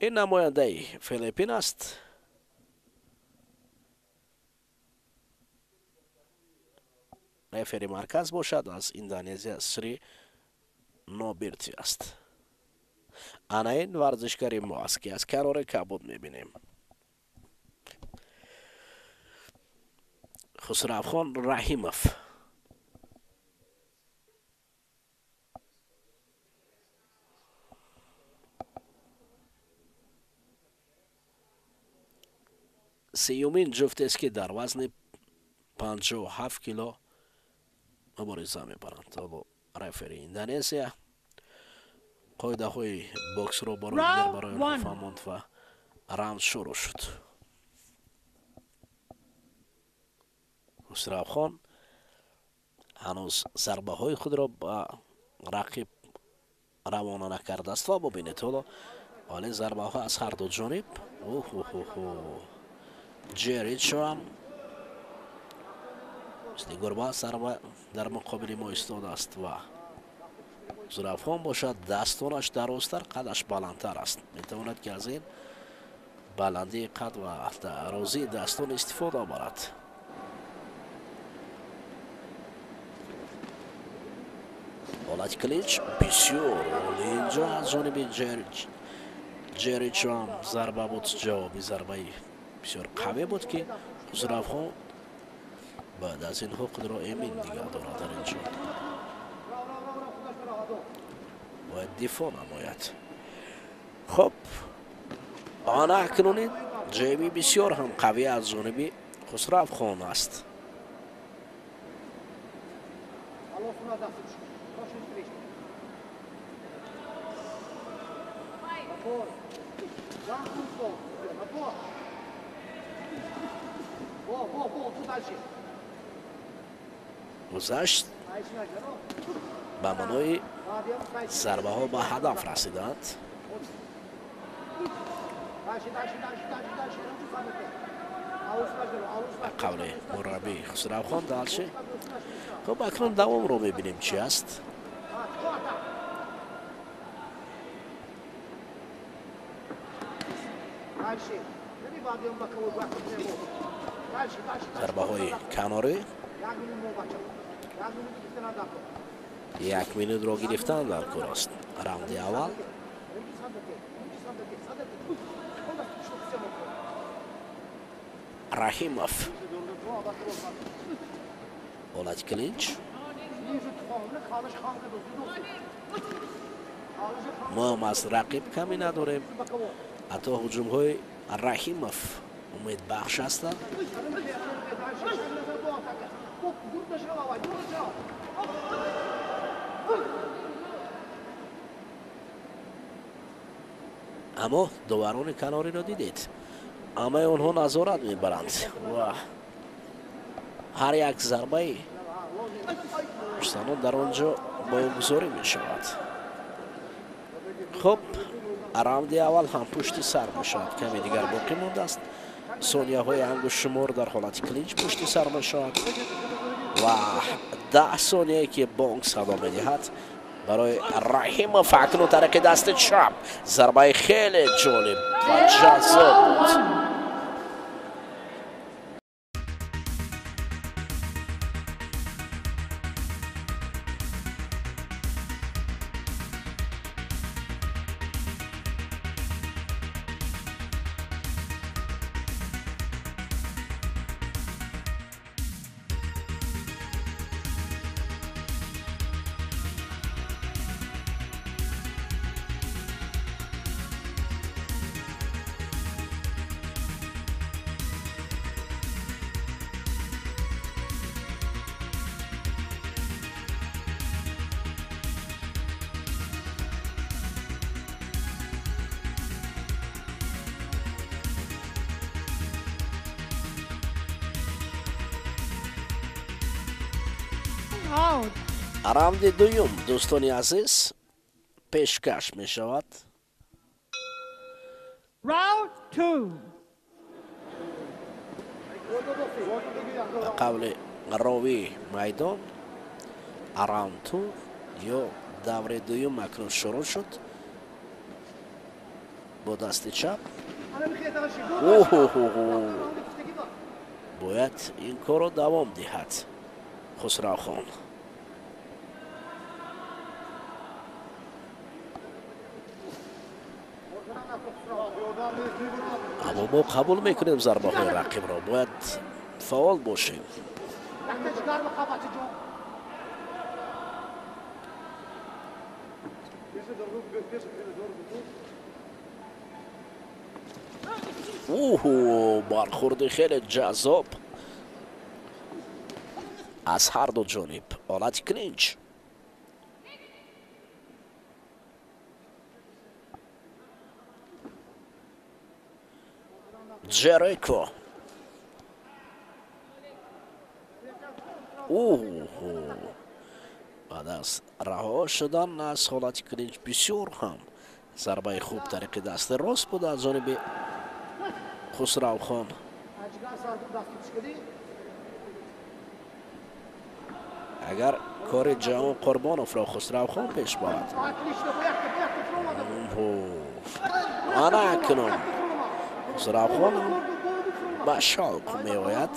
Ин намояндаи Филиппин аст. Рефери марказ бошад аз Индонезия Сри Нобирти аст. Ана ин варзишгари мо аст, ки аз канори кабуд мебинем. Хусравхон Раҳимов. Сеюмин ҷуфтест, ки дар вазни 57 кило мубориза мебаранд. Ҳоло рефери Индонезия қоидаҳои боксро бори дигар барои онҳо фаҳмонд ва раунд шурӯъ шуд. Хусравхон ҳанӯз зарбаҳои худро ба рақиб равона накардааст ва бубинед, ҳоло вале зарбаҳо аз ҳар ду ҷониб. Уҳуҳуҳу, Ҷеричо ҳам мисли гурба зарба дар муқобили мо истодааст ва Хусравхон бошад, дастонаш дарозтар, қадаш баландтар аст. Метавонад, ки аз ин баландии қад ва дарозии дастон истифода барад. Ҳолати клинч бисёр олӣ инҷо аз ҷониби Ҷеричо ҳам зарба буд. Ҷавоби зарбаи бисёр қавӣ буд, ки Хусравхон баъд аз инҳо худро эмин нигоҳ дорад. Дар ин ҷо бояд дифоъ намояд. Хуб, ана акнун ин ҷеби бисёр ҳам қавӣ аз ҷониби Хусравхон аст. Гузашт ба маънои зарбаҳо ба ҳадаф расиданд. Ба қавли мураббӣ Хусравхон, дальше. Хуб, акнун давомро мебинем, чи аст. Зарбаҳои канорӣ. Як минутро гирифтан дар кор аст. Раунди аввал. Раҳимов, ҳолати клинч. Мо ҳам аз рақиб камӣ надорем, ҳатто ҳуҷумҳои Раҳимов умедбахш ҳастанд. Аммо доварони канориро дидед, ҳамаи онҳо назорат мебаранд ва ҳар як зарбаи пуштанон дар он ҷо боёгузорӣ мешавад. Хуб, раунди аввал ҳам пушти сар мешавад. Каме дигар боқӣ мондааст. Сонияҳои ангуштшумор дар ҳолати клинч пушти сар мешавад ва 10 сонияе, ки бонг садо медиҳад барои Раҳимов. Акнун тариқи дасти чап зарбаи хеле ҷолиб ва ҷаззоб буд. Раунди дуюм, дӯстони азиз, пешкаш мешавад. Round two. Ба қавли ровии майдон, round two ё даври дуюм акнун шурӯъ шуд. бо дасти чап. Оҳоҳо, бояд ин корро давом диҳад Хусравхон. Аммо мо қабул мекунем зарбаҳои рақибро, бояд фаъол бошем. Оҳо, бархурди хеле ҷаззоб аз ҳар ду ҷониб. Ҳолати клинч. Джерико. Оҳо, баъд аз раҳо шудан аз ҳолати клинч бисёр ҳам зарбаи хуб тариқи дасти рост буд аз ҷониби Хусравхон. Агар кори Ҷаҳон Қурбоновро Хусравхон пеш барад. Ана акнун Хусравхон ба шавқ меояд.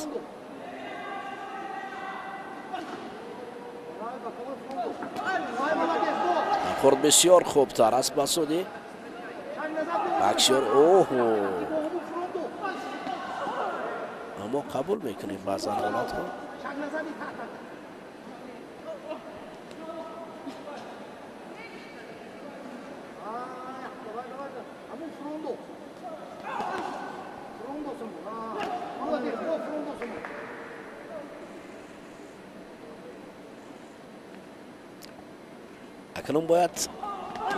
Хурд бисёр хубтар аст ба суди боксёр. Оҳо, аммо қабул мекунем баъзан ҳолатҳо. Акнун бояд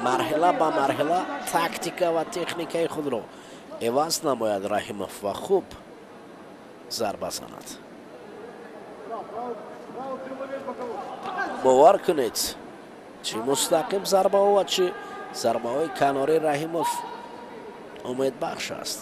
марҳила ба марҳила тактика ва техникаи худро иваз намояд Раҳимов ва хуб зарба занад. Бовар кунед, чӣ мустақим зарбаҳо ва чӣ зарбаҳои канори Раҳимов умедбахш аст.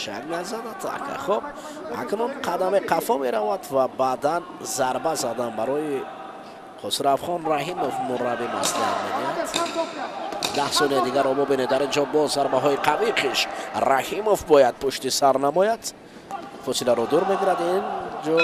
Шак назад атака. Хуб, акнун қадами қафо меравад ва баъдан зарба задан барои Хусравхон Раҳимов мурабби маслиҳат медиҳад. 10 сония дигарро бубинед. Дар инҷо боз зарбаҳои қавӣ хиш Раҳимов бояд пушти сар намояд. Фосиларо дур мегирад. Инҷо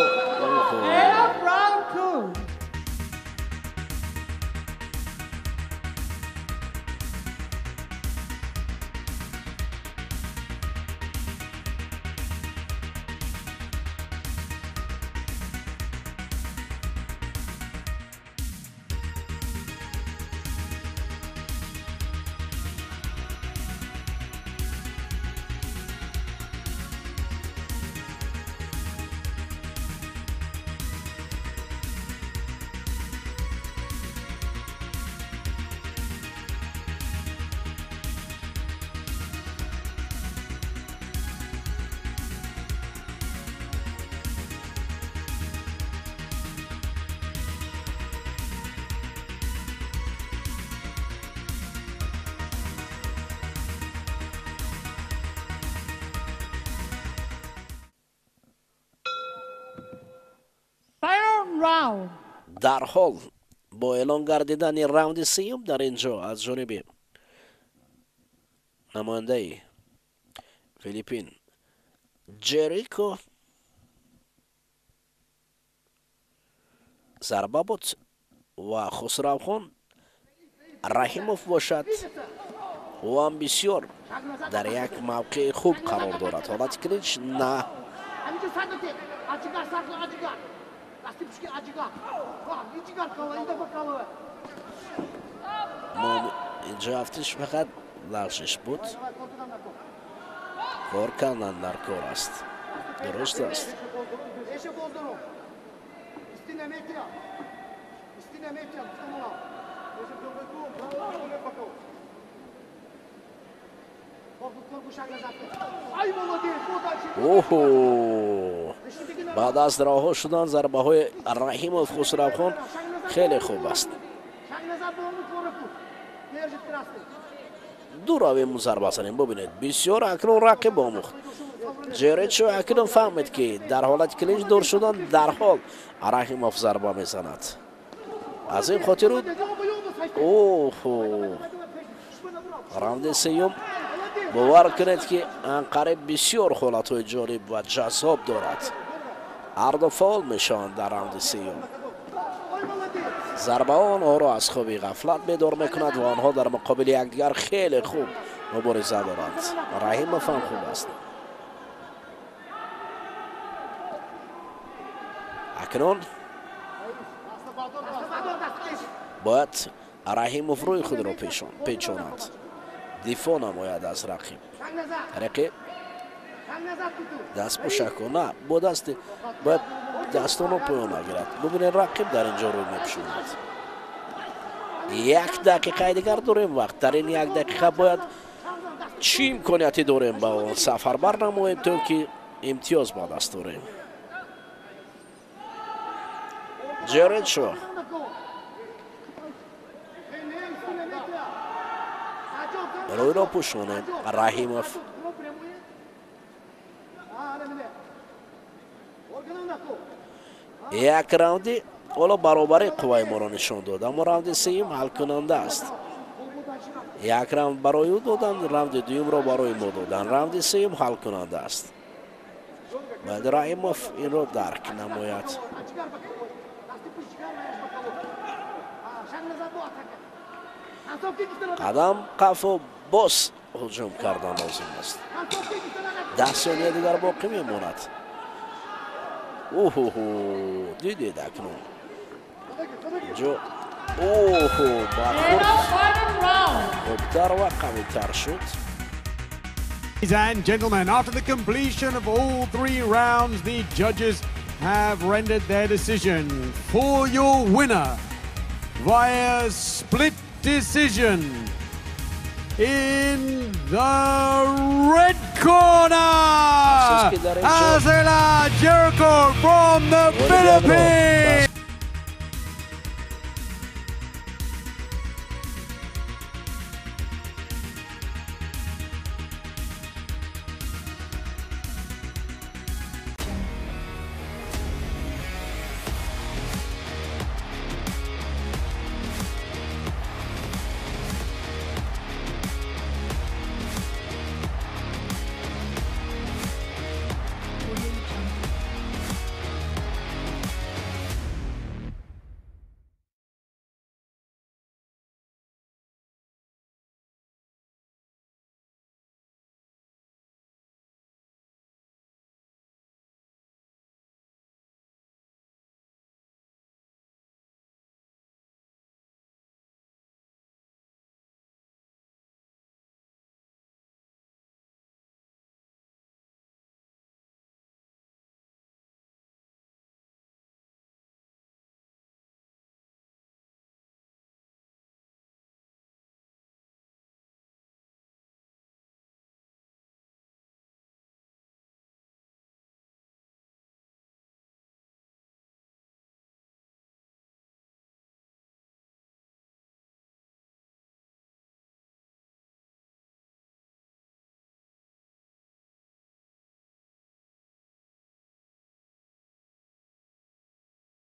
дарҳол бо эълон гардидани раунди сеюм дар ин ҷо аз ҷониби намояндаи Филиппин Джерико зарба буд ва Хусравхон Раҳимов бошад, ӯ ҳам бисёр дар як мавқеи хуб қарор дорад. Ҳолати клинч на. Инҷо ҳафтиш фақат лағжиш буд. Кор кардан дар кор аст. Дуруст аст. Оҳо, баъд аз раҳо шудан зарбаҳои Раҳимов Хусравхон хеле хуб аст. Ду равем зарба занем, бубинед, бисёр акнун рақиб омӯхт. Ҷеред Шо акнун фаҳмид, ки дар ҳолати клинч дур шудан дарҳол Раҳимов зарба мезанад. Аз ин хотир оҳо, раунди сеюм, бовар кунед, ки анқариб бисёр ҳолатҳои ҷолиб ва ҷаззоб дорад. Ҳарду фаъол мешаванд дар раунди сеюм. Зарбаҳо онҳоро аз хоби ғафлат бедор мекунад ва онҳо дар муқобили якдигар хеле хуб мубориза доранд. Раҳимов ҳам хуб аст. Акнун бояд Раҳимов рӯи худро печонад, дифоъ намояд аз рақиб тариқи дастпӯшакона бо дасти, бояд дастонро поён нагирад. Бубинед, рақиб дар ин ҷо рӯй мепӯшонад. Як дақиқаи дигар дорем вақт. Дар ин як дақиқа бояд чӣ имконияте дорем, ба он сафарбар намоем, то ки имтиёз ба даст дорем. Ҷеред Шо рӯйро пӯшонем. Раҳимов як раунди ҳоло баробари қувваи моро нишон дод, аммо раунди сеюм ҳалкунанда аст. Як раунд барои ӯ доданд, раунди дуюмро барои мо доданд. Раунди сеюм ҳалкунанда аст. Бояд Раҳимов инро дарк намояд. Қадам қафо боз ҳуҷум кардан лозим аст. 10 сония дигар боқӣ мемонад. Оҳоҳо, дидед, акнун инҷо оҳо, бархӯрд хубтар ва қавитар шуд. Ladies and gentlemen, after the completion of all three rounds, the judges have rendered their decision for your winner via split decision in the red corner, Azela Jericho from the Philippines.